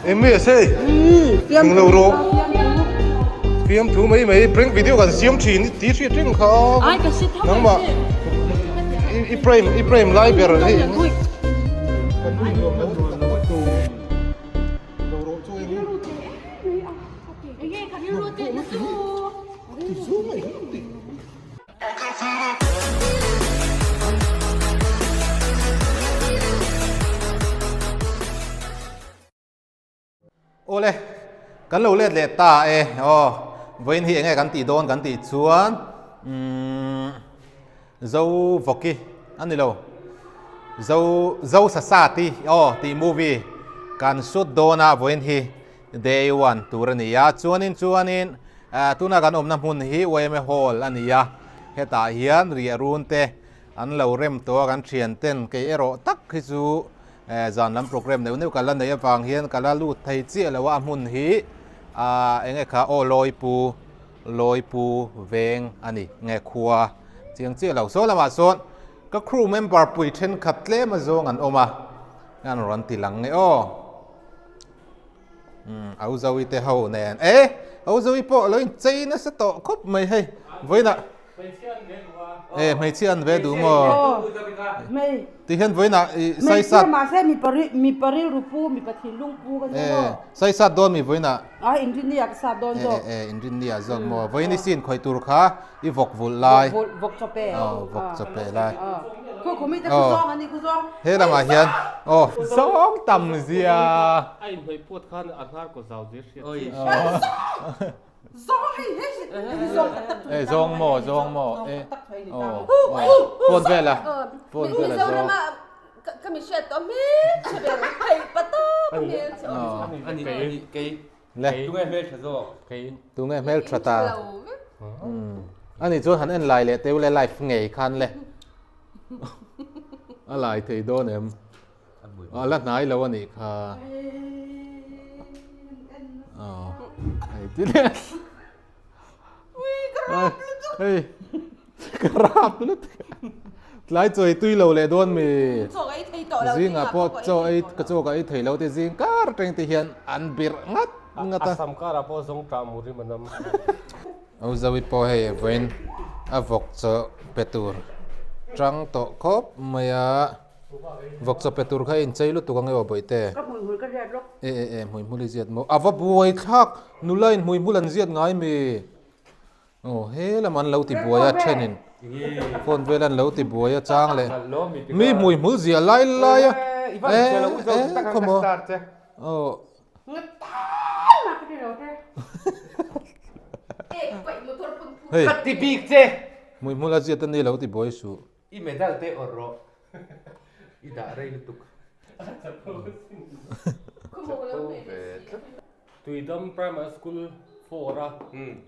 Ms hei englo rawh fiamthu mai mai prank video kan siam thin tih hriat reng kha nangmah i prime i prime lai ber hei kan nu nuam lo lo rawh chu eng Awle, kan lo let leh ta e. Aw, vawiin hi enge kan tih dawn kan tih chuan umm Zo Vawki a ni lo. Zo Zo Sasati aw tih movie kan shoot dawn a vawiin hi day one tur a ni a. Chuanin chuanin tuna kan awmna hmun hi yma hall a ni a, hetah hian riah run te an lo rem tawh a kan thian ten kei erawh tak hi chu zan lam program neuh neuh ka la neih avang hian ka la lut thei chiah lo a a hmun hi ah eng nge kha aw lawipu lawipu veng a ni nge khua chiang chiah lo saw lamah sawn ka crew member pui thenkhat tlem azawng an awm a an rawn ti lang nge aw. Umm Auzawi te ho nen e Auzawi pawh lo in chei nasa tawh khawp mai hei vawiinah e hmeichhia an ve duh maw ti hian vawiinah i saisat e saisat dawn mi vawiinah e e inrinnia zawk maw vawiin i sin khawih tur kha i vawk vulh lai vawk chawpe aw vawk chawpe lai aw he lamah hian aw zawng tam zia a inhnawih puat khan a hnar kaw zau zir hriat e zawng maw zawng maw e aw phone vela phone vela zawng ka mi hriat tawh hmel chhe ber hei patawp hmel chhe ani kei Le. Tunge hmel tha zawk? Kei. Tunge hmel tha ta? Ani chuan han en lai leh teu le live ngei khan le. A lai thei dawn em? A la hnai lo anih kha. Aw. Hei ti le. Hei. Ka rap lutuk. Tlai chaw ei tui lo leh dawn mi. Chaw ka ei thei tawh lo. Zingah pawh chaw ei ka chaw ka ei thei lo te zing kar atang te hian an birh ngat ngat a. A sam karah pawh zawng tah mur rim a nam. Auzawi pawh hei vawiin a vawk chaw pe tur tang tawh khawp mai a. Vawk chaw pe tur kha inchei lutuk ang e aw bawihte. Ka hmuihmul ka ziat lawk. E e e hmuihmul i ziat maw? A va buai thlak nula in hmuihmul an ziat ngai mi. Aw he lam an lo ti buai a thenin phone vel an lo ti buai a chang leh mi hmui hmul zia lai lai a e e khawmaw aw hei hmui hmul a ziat a ni lo ti buai suh. I medal te awrh rawh i dah rei lutuk. Tuidam Primary School 4 a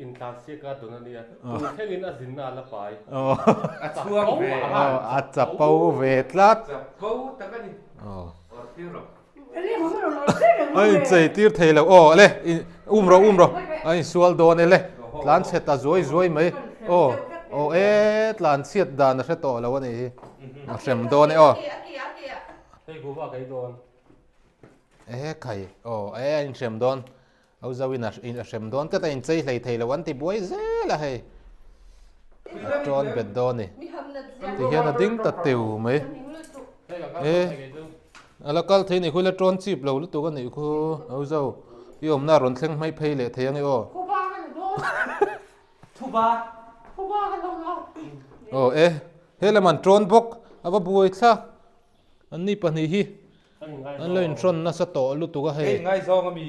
intlansiak a dawn a nia. Tun thlengin a zinna a la pai. A chhuang ve. A chapo ve tlat. Chapo tak a ni. Awrh tir rawh. A inchei tir thei lo. Aw le um rawh um rawh. A insual dawn e le. Tlan chhet a zuai zuai mai. Aw aw e tlan chhiat dan a hre tawh lo a nih hi. A hrem dawn e aw. Hei guva ka ei dawn. E khai aw e a inhrem dawn au zo in a hrem dawn tlat a inchei hlei thei lo an ti buai zel a hei a tawn bet dawn ni ti hian a ding ta teu mai e a la kal thei ni khu la tawn chip lo lutuk a nih khu au zo i awmna rawn thleng hmai phei leh thei ang e aw aw e he lam an tawn bawk a va buai thlak An ni pahnih hi an lo inhrawn nasa tawh lutuk a hei. Hei ngaizawng a mi.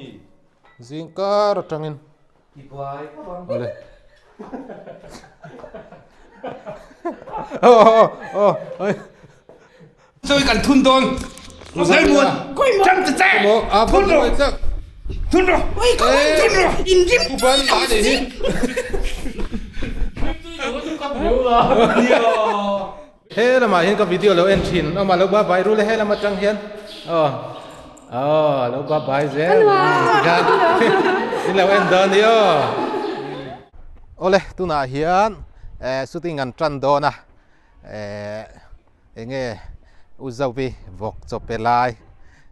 Zing kar atangin. I buai khawp ang. Awle. Oh oh oh. Chawi kan thun dawn. Zaimuan. Chang ta che. Thun rawh. Thun rawh. Thun rawh. Inrim tui lo si. He lamah hian ka video lo en thin awm a lo ba bai rul e he lam atang hian aw aw lo ba bai zel tikhan in lo en dawn ni aw awle tunah hian eh shooting an tan dawn a eh enge u Zovi vawk chaw pe lai.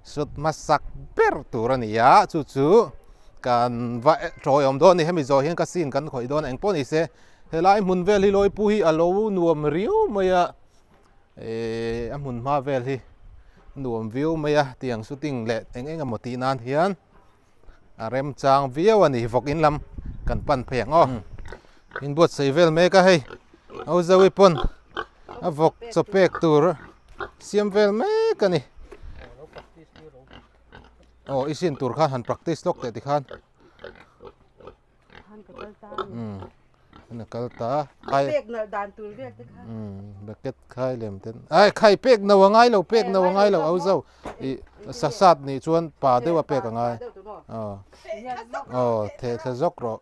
Shoot hmasak ber tur a ni a, chu chu kan va tawiawm dawn a ni. Hemi zawh hian ka scene kan khawih dawn a, engpawh ni se helai hmun vel hi Lawipu hi a lo nuam riau mai a, ehh a hmun hma vel hi nuam viau mai a tiang shooting leh eng eng emaw tih nan hian a remchang viau a ni. Vawk in lam kan pan phei ang aw. Inbuatsaih vel mek a hei, Auzawi pawn a vawk chaw pek tur siam vel mek a ni. Aw i sin tur khan han practice lawk teh tikhan. Umm an a kal ta. Pek nalh dan tur vel te kha. Umm bucket khai lem ten. Ai khai pek no a ngai lo pek no a ngai lo au zo. I sasat nih chuan pa deuh a pek a ngai. Aw aw theh thla zawk rawh.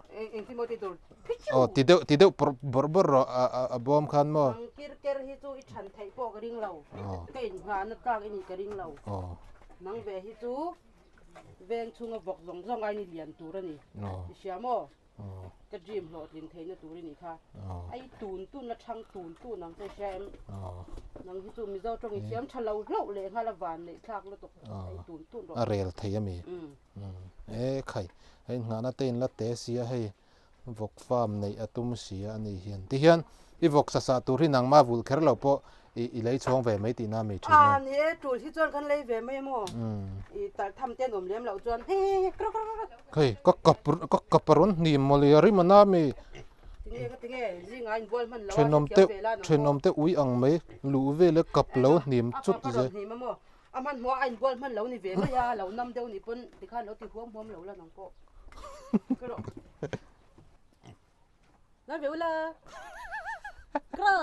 Aw ti deuh ti deuh bawrh bawrh bawrh rawh a a a bawm khan maw. Ang kir ker hi chu i than theih pawh ka ring lo. Ka inngahna tlak i nih ka ring lo. Nang ve hi chu veng chhunga vawk zawng zawng ain i lian tur a ni. I hria maw? Ka dream hlawhtlin theihna tur i nih kha. A i tun tun a thang tun tun ang che i hria em? Nang hi chu Mizo tawng i thiam tha lo hlauh leh nghal a van neih thlak lutuk. A i tun tun rawh. A rel thei a mi. E khai, a inngahna te in la te si a hei vawk farm neih a tum si a ni hian. Tihian i vawk sa sah tur hi nangmah vulh kher lo pawh i i lei chhawng ve mai tihna mi thin a. A ni e, tul hi chuan kan lei ve mai a maw? I talh tham te an awm lem loh chuan hei hei hei krawk krawk krawk. Hei ka kap ka kap a rawn hnim mawle a rim a na mi. Tinge ka tinge zinga inbual hman lo a Thenawm te thenawm te ui ang mai luh vel e kap lo hnim chut zel. A rawn hnim a maw? A hmanhmawh a inbual hman lo ni ve mai a, lo nam deuh nih pawn tikhan lo ti huam huam lo la nang pawh. Ka rawh. La ve ula. Kra.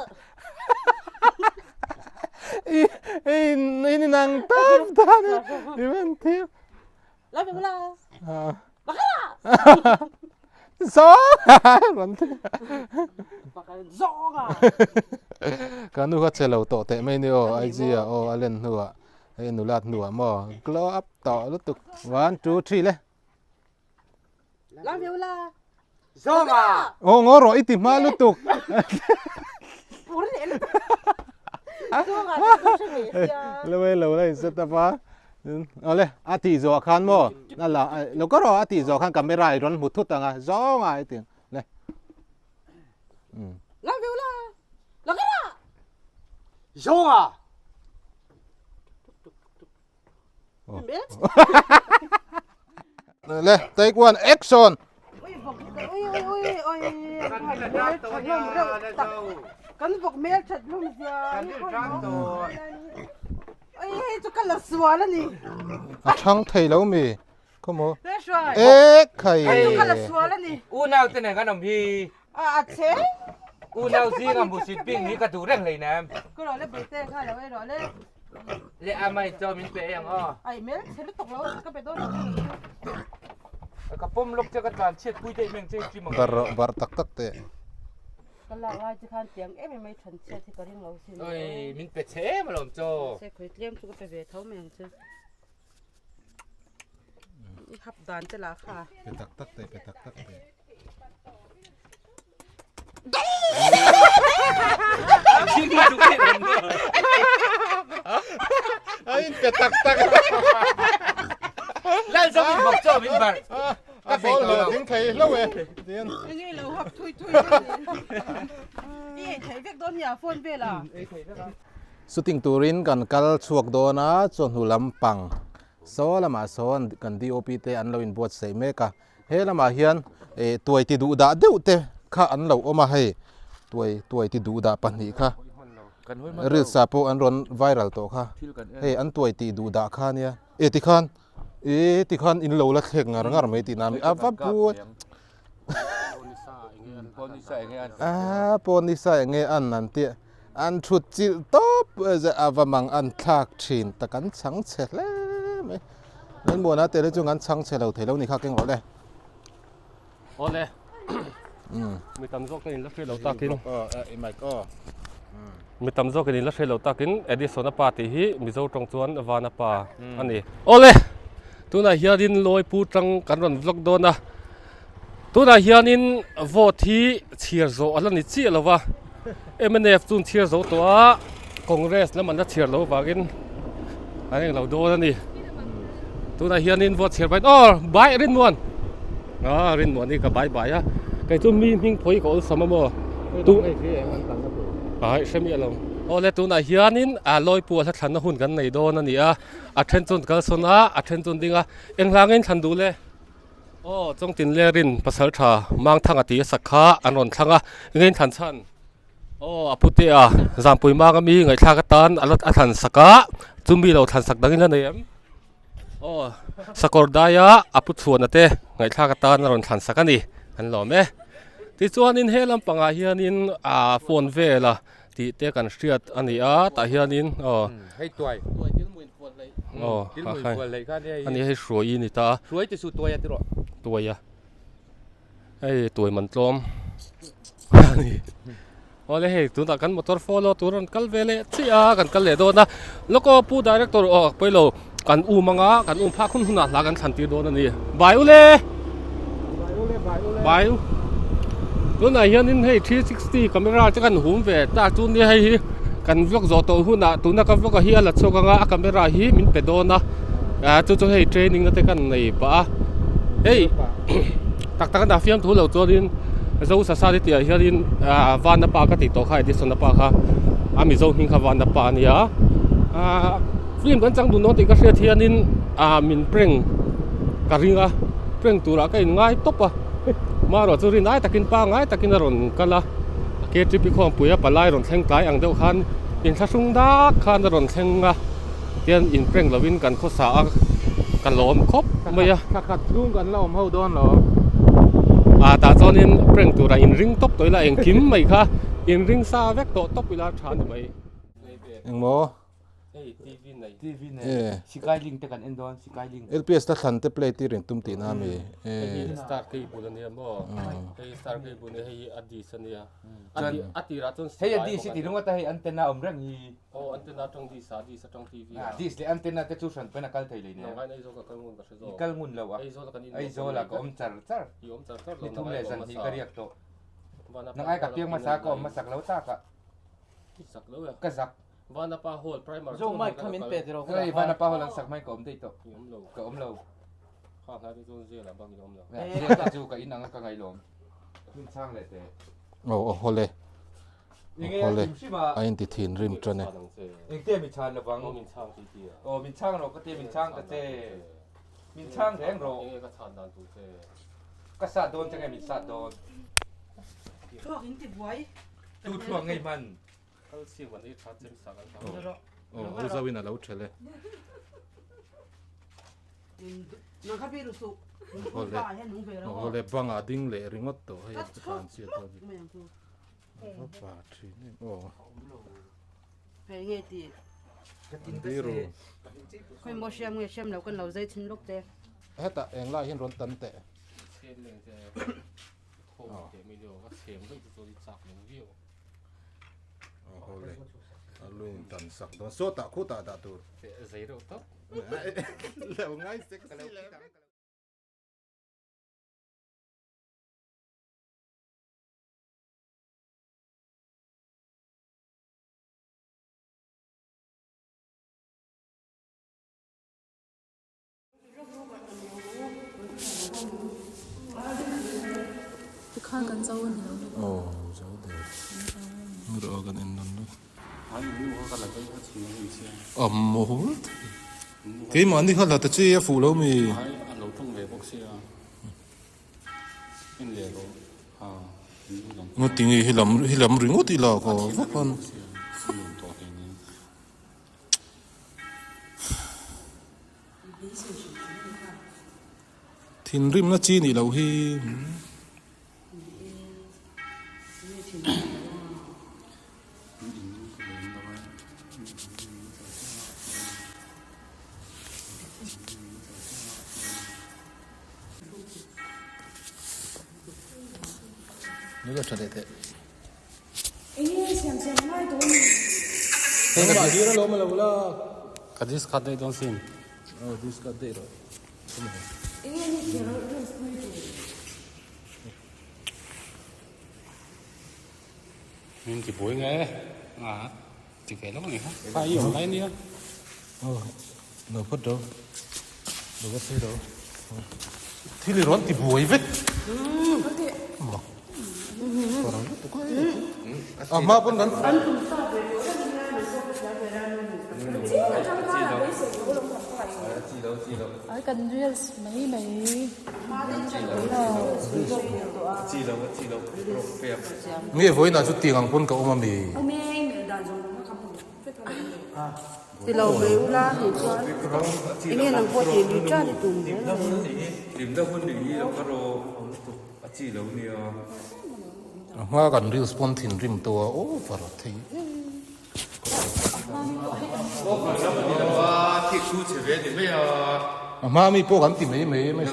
I i in nang tap ta ni. I men thiam. La ve ula. Ka nu kha che lo tawh teh mai ni aw IG ah aw a len hnuah hei nulat hnuah maw glow up tawh lutuk one two three le aw ngaw rawh i ti hma lutuk lo e lo la in set up a awle a tih zawh khan maw a la lo ka rawh a tih zawh khan camera i rawn hmu thut ang a zawng a i ti le Zawnga Le take one action. Kan vawk hmel that hlum zia Oi hei chu ka la sual a ni. A thang thei lo mi. Come on. E khai. Hei chu ka la sual a ni. Unau te nen kan awm hi. A a che. Unau zinga hmusit bik hi ka duh reng hleinem. Ka rawh le bawihte kha lo ei rawh le. Le a mai chaw min pe ang aw. Ai hmel chhe lutuk lo ka pe dawn lo. Ka pawm lawk che ka tlan chhiat pui daih mai ang che i trim ang. Bar rawh bar tak tak teh. Ka lak lai che khan tiang em em mai than chhiat hi ka ring lo sin. Oi min pe chhe em alawm chaw. Se khawi tlem chu ka pe ve tho mai ang che. I hap dan te lah kha. Pe tak tak teh pe tak tak teh. A in pe tak tak. Lal zo min bawk chaw min bar. Ka ball lo ding thei hlo e. Tian. Enge lo hap thui thui. I ei thei vek dawn nia phone vela. Ei thei vek a. Shooting turin kan kal chhuak dawn a chawhnu lampang saw lamah sawn kan DOP te an lo inbuatsaih mek a. He lamah hian eh tuai ti duh dah deuh te kha an lo awm a hei tuai tuai ti duh dah pahnih kha reels ah pawh an rawn viral tawh kha hei an tuai ti duh dah kha ania eh tikhan eh tikhan in lo la thlek ngar ngar mai tihna a va buai ah pawn nisa eng nge an an tih an thut chilh tawp a va mang an thlak thin tak an chhang chhe hle mai. Lalmuana te hi chu an chhang chhe lo thei lo ni kha keng rawh le. Awle. Mi tam zawk in la hre lo takin. I mic aw. Mi tam zawk in la hre lo takin Edison a pa tih hi Mizo tawng chuan Vana pa a ni. Awle. Tunah hianin Lawipu tang kan rawn vlog dawn a. Tunah hianin vote hi chhiar zawh a la ni chiah lo va. Mnf chu an chhiar zo tawh a, Congress lam an la chhiar loh avangin an englo dawn a ni. Tunah hianin vote chhiar pahin aw bai Rinmuan ah Rinmuan hi ka bai bai a kei chu mi hming phawi ka awlsam a maw tu ai hre miah lo awle tunah hianin a lawipu a hla thlanna hun kan nei dawn a ni a a then chuan kal sawn a a then chuan ding a eng hla ngei thlan duh le aw chawngtin lerin pasal tha Mangthanga tih a sak kha an rawn thlang a eng nge thlan chhan. Aw a pute a Zampui mang ami ngaihthlak atan a la a thlan sak a chumi lo thlan sak dangin a nei em aw sakawr daia a pu chhuana te ngaihthlak atan a rawn thlan sak a ni an lawm e tichuanin he lampangah hianin ah phone vela tih te kan hriat a ni a tah hianin aw hei tuai aw a ni hei hruai i ni ta a hruai te chu tuai a ti rawh tuai a. Hei tuai man tlawm a ni awle hei tunah kan motor follow tur an kal ve leh chiah a kan kal leh dawn a lawk aw pu director aw pawilo kan um anga kan um phak hun hunah hla kan thlan tir dawn a ni bai ule bai u tunah hianin hei 360 camera te kan hum ve ta chu nia hei hi kan vlog zawh tawh hunah tuna ka vlog a hi a la chhuak anga a camera hi min pe dawn a ah chu chu hei training na te kan nei pah a hei. Tak tak a dah fiam thu lo chuanin Zo sasa te tihah hianin ah Vana pa ka tih tawh kha Edison-a pa kha a Mizo hming kha Vana pa a nia ah film kan chang dun dawn tih ka hriat hianin ah min prank ka ring a prank turah ka inngai tawp a marawh chu rin ai takin pangngai takin a rawn kal a K_T_P khawmpui a palai rawn thleng tlai ang deuh khan inthlahrung dak khan a rawn thleng a. Tian in prank lovin kan khawsa a, ka lawm khawp mai a. Thla khat chhung kan la awm ho dawn lo. Ah tah chuanin prank tura in ring tawp tawh ila engkim mai kha in ring sa vek tawh tawp ila tha ni mai. Engmaw? Hei TV nei. TV nei. Sikai link te kan en dawn sikai link. LPS la thlan te play tir in tum tihna a mi? Hei hi star cable a nia maw? Hei star cable nia hei hi a dish a nia. A tirah chuan Hei a dish i ti ringawt a hei antenna awm reng hi. Aw antenna atang dish a, dish atang TV a. Dish leh antenna te chu hran pawn a kal thei lei nen. Nang Aizawl ka kal ngun ka hre zawk. I kal ngun lo a. Aizawl a kan in Aizawl a ka awm char char. I awm char char lo. Ni thum leh zan hnih ka riak tawh. Nang ai ka piang hmasa ka awm hmasak lo tak a. I zak lo e. Ka zak. Vanapa Hall primer Zo mic kha min pe tiraw. Hei Vanapa Hall an sak hmain ka awm daih tawh. I awm lo. Ka awm lo. Kha hlai te chuan Zela bak i awm lo. Zela chu ka in ang a ka ngailawm. Min chhang leh teh. Aw aw hawle. Awle, a inti thinrim tan e. Engte min chhan lovang. Aw min chhang ti ti a. Aw min chhang rawh ka ti min chhang ta che. Min chhang reng rawh. Enge ka chhan dan tur che. Ka sat dawn che nge min sat dawn. Thluak in ti buai. Tu thluak ngei hman. Calcium an ei tha chem sak an hmang. Aw, u Zawin a lo ṭhelh e. Awle, awle bangah ding leh ringawt tawh hei a tlan chiat dawn hi. Va pa thin em aw. Biru. Hetah eng lai hian rawn tan teh. Awle, a lung tan sak dawn. Sawtah khutah dah tur. Zei reuh tawp. Lo ngai sexy le. Tikhan kan zo a ni lo. Aw zo der. Rawh kan en nawn lawk. A mawl thei. Keimahni kha la ta che a fuh lo mi. A lo tawng ve bawk sia. En leh rawh. Ha. Nga tinge hi lam hi lam ringawt ila ka vak an. Thinrimna chi nih loh hi. Nula tha leh teh. Enge siam siam ngai tawh a ni. Hei ka hlir alawm a lo la. Ka discard daih dawn sin. Aw discard daih rawh. Enge ni kher rose pui tur. Min ti buai nge a ti ve lo a ni kha. Kha i awm lai nia. Aw lo phawt rawh. Lo va sawi lo. Thil i rawn ti buai vek. Mak. A hma pawn kan. Ai kan reels mai mai. Nge vawiinah chu tiang ang pawn ka awm ami? Ti lo mai ula nih chuan enge nang pawh tih lui tan i tum zel a ni. A hma kan reels pawn thinrim tawh a over thei em. A hma mi pawh kan ti mai mai mai.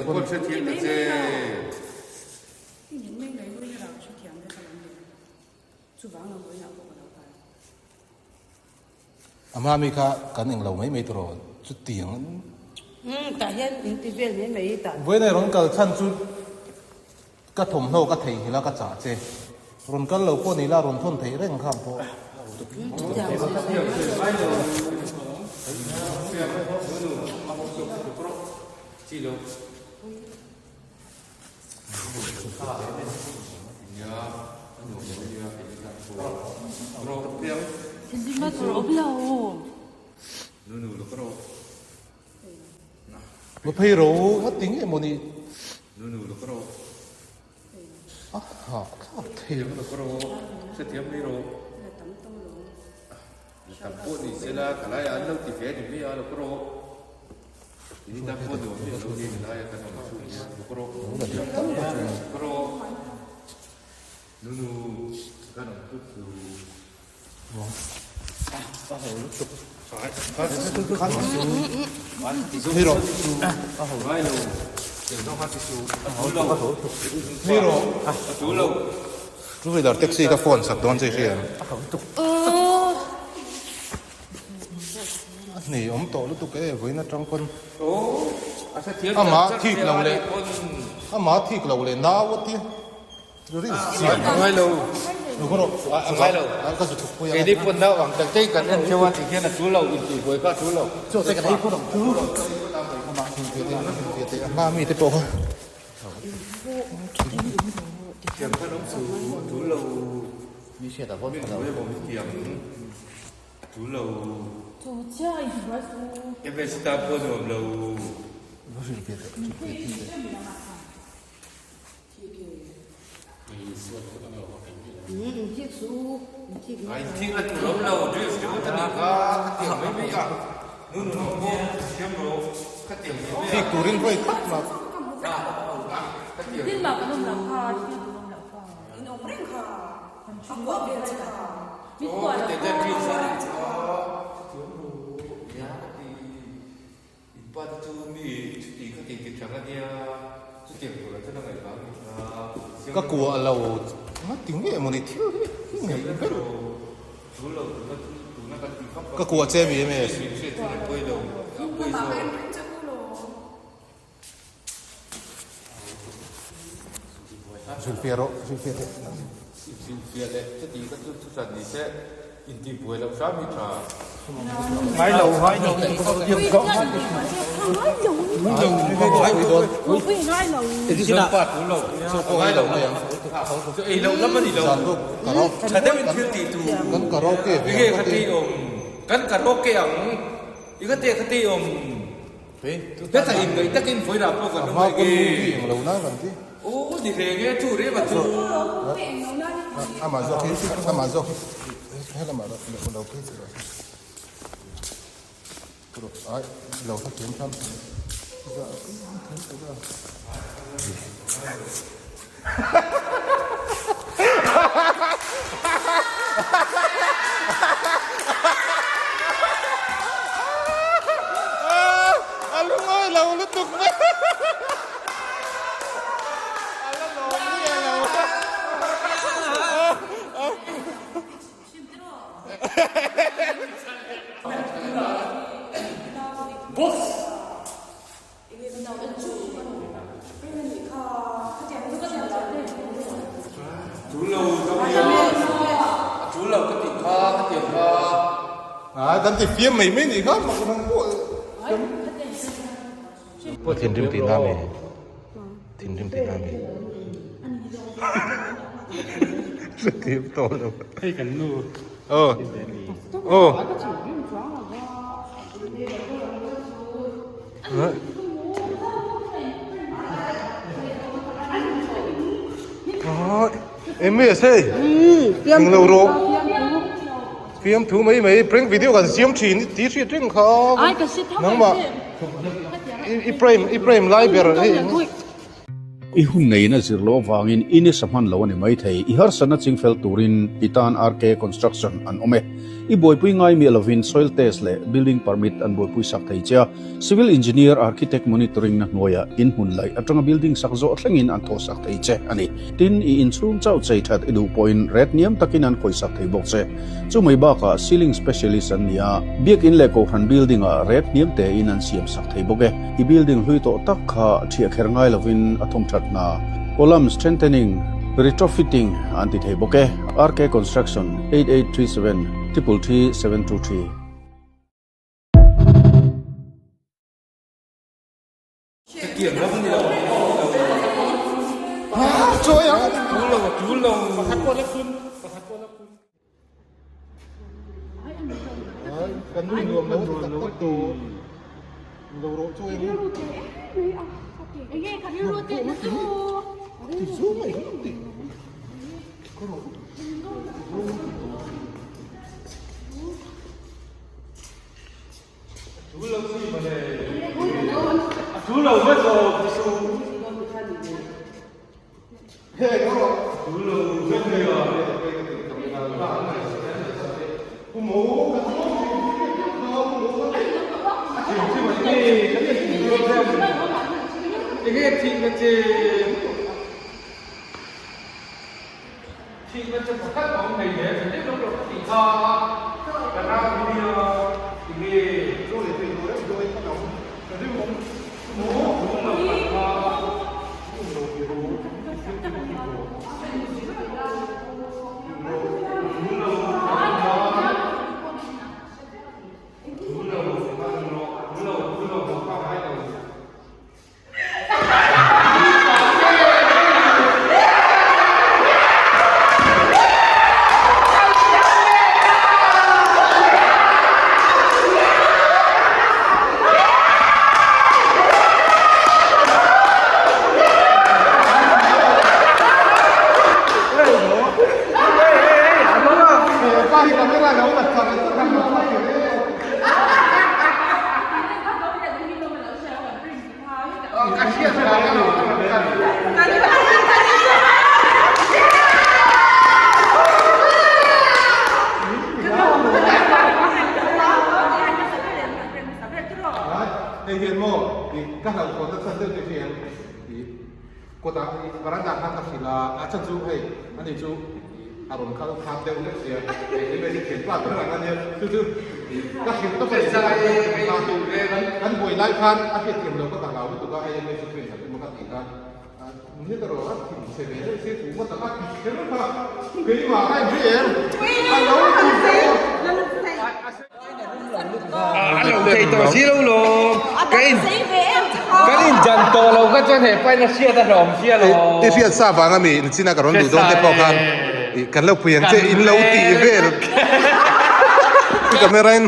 A hma mi kha kan eng lo mai mai tawh rawh chutiang an. Umm tah hian in ti vel mai mai tah. Vawiin rawn kal chhan chu ka thawmhnaw ka theihnghilh a ka chah che. Rawn kal lo pawh ni la rawn thawn theih reng kha ang pawh. Va phei ro a ti nge maw ni a hah thlak thei Two wheeler taxi ka phone sak dawn che hria em? A hni awm tawh lutuk e vawiin atang pawn amah thik lo leh amah thik lo leh nau a tia rin chian a ngai lo a ngai lo ka zu thuk pui a keini pawn nau ang tak te kan en theuh a ti hian a tul lo intih buai kha a tul lo chaw te kan ei phawt ang chu a hma mi te pawh kha Tiang khan awm chu a tul lo. Mi hriat a vawn pha lo. Tul lo. Chu chiah in buai chu. MS tan pawh nuam lo. Va hrilh ve teh chu ve tih teh. A in thik a tul awm lo drills ringawt a nih kha khatiang mai mai a nu nu nu pawh thiam rawh khatiang mai mai a. Thik turin vawi khat mah. Tin mah kan awm loh kha thil kan awm loh kha. In awm reng kha a kuah vel che kha. Min kuah loh kha. In pa te chu mi chuti khati ti thang a nia, chutiang tur ah chuan a ngaih vang ni kha. Ka kuah lo nga ti nge maw ni thil hi hi ngaih ber. Ka kuah che mi em e. Hrilhfiah rawh, hrilhfiah teh. Hrilhfiah leh chuti kha chu thuhran ni se, intihbuai loh hram hi tha. Ngai lo, ngai lo. Ngai lo mai ang. Ei loh lam a ni lo. Tha deuhin thil tih tur. Kan karaoke ve ang ka ti. Kan karaoke ang. I ka te kha ti awm. Heta in ngaih takin vawilah pawh kan awm reng e. Eng lo na kan ti. Aw ni reng e chu reng a chu. Amah zawk hi amah zawk hi helamah lo lo phei chu rawh se. Ai lo kha thiam tham. A lungawi lo lutuk mai. A la lawm nge lo. Boss. Tul lo ka nia, a tul lo ka tih kha ka tiang kha. A kan ti fiam mai mai nih kha mak rang pawh. Thinrim tihna ami? Thinrim tihna ami? Hrethiam tawh lo. Hei kan nu. Aw. Aw. Ms hei. Eng lo rawh. Fiamthu mai mai prank video kan siam thin tih hriat reng kha nangmah i prime i prime lai ber hei. I hun neiin a zir loh avangin i nisa hman lo a ni maithei. I harsatna chingfel turin i tan RK Construction an awm e. I buaipui ngai miah lovin soil test leh building permit an buaipui sak thei che a. Civil engineer, architect monitoring na hnuaiah in hmun laih atanga building sak zawh thlengin an thawh sak thei che a ni. Tin, i inchhung chauh chei that i duh pawhin ret hniam takin an khawih sak thei bawk che. Chu mai bakah ceiling specialist an ni a, biakin leh kohhran building ah ret hniam tein an siam sak thei bawk e. I building hlui tawh tak kha thiah kher ngai lovin a thawm that hna, column strengthening, retrofitting an ti thei bawk e. RK Construction, 8837 333 723. Hei hian maw ih ka hlauhthawn na chhan deuh te hi em ih kawtah ih varanda khan ka hrilh a a chhan chu hei ani chu ih a rawn kal khan deuh lek sia hei image thian pa ber ang ania chu chu ih ka hrilh tawp a ni kan buai lai khan a hriatthiam loh ka ka hlau lutuk a hei image chu train emaw ka tih khan ni ta rawh a thin chhe ve deuh sia tu ngawt ang a ti kher kha keimah kha in hre em a lo ti A lo thei tawh si lo lo ka in kan in jan tawh lo kha chuan he pain a hriat a hlawm sia lo. I hriat sa vang ami nichina ka rawn duh dawn te pawh khan kan lo pui ang che in lo tih vel camera in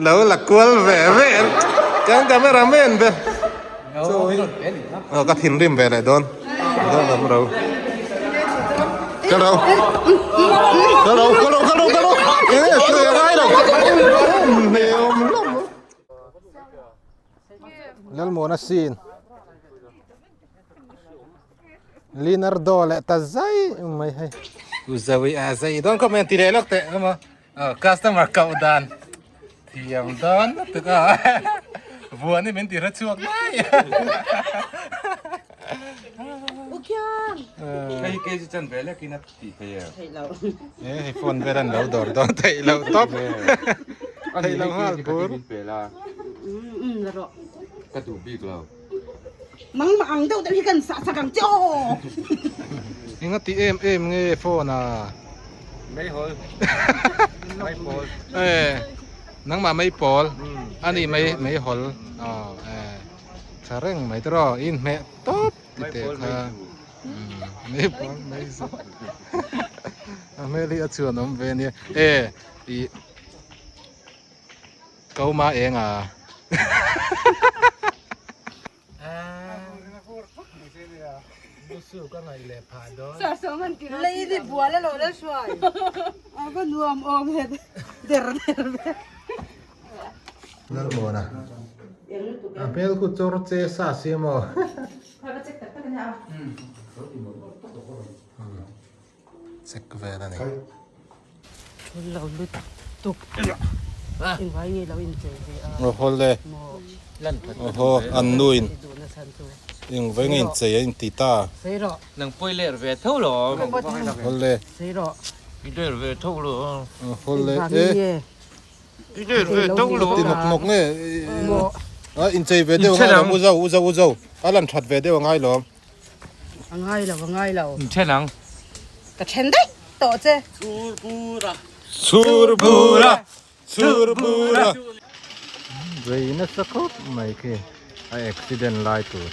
lo la kual ve vel kan camera man ber Aw ka thinrim ve leh dawn dawn lam ro ka ro ka ro ka ro ka ro ka ro enge sawi a ngai lo hneawm hlawm Lalmuana sin Leonardo leh ta zai mai hei Uzawi a zai dawn khawp mai an ti leh lawk teh emaw Customer koh dan thiam dawn lutuk a vuan hi min ti hre chhuak mai Hei kei chu chan ve lekin a tih thei em? Theih loh. E hei phone vel an lo dawr dawn theih loh tawp. Theih loh nghal bur. Um la rawh. Ka duh bik lo. Nangmah ang deuh deuh hi kan sah sak ang che aw. Enga ti em em nge phone a? Meihawl. Meipawl. Eh, nangmah meipawl. Ani mei meihawl. Aw eh. Tha reng mai tawh i inhmeh tawp ti teh kha mei pawl mei zu a hmel hi a chhuan awm ve ania e ih ko ma eng a Lady bual a lo la hruai a va nuam awm het der der ve. Lalmuana a hmel khu chawr che sa si maw. Check vel a ni. Lo lutuk engvai nge lo inchei ve a. Aw le aw an nu in engvai nge inchei a inti ta. Nang pawi ler ve tho lo. Aw le. I ler ve tho lo. Aw le e. I ler ve tho lo. Ti nawk nawk nge a inchei ve deuh angai lo u zo u zo u zo a lan that ve deuh angai lo. A ngai lo a ngai lo. In then ang. Ka then daih tawh che. Chhurbura. Chhurbura. Chhurbura. Rei nasa khawp mai khi a accident lai tur.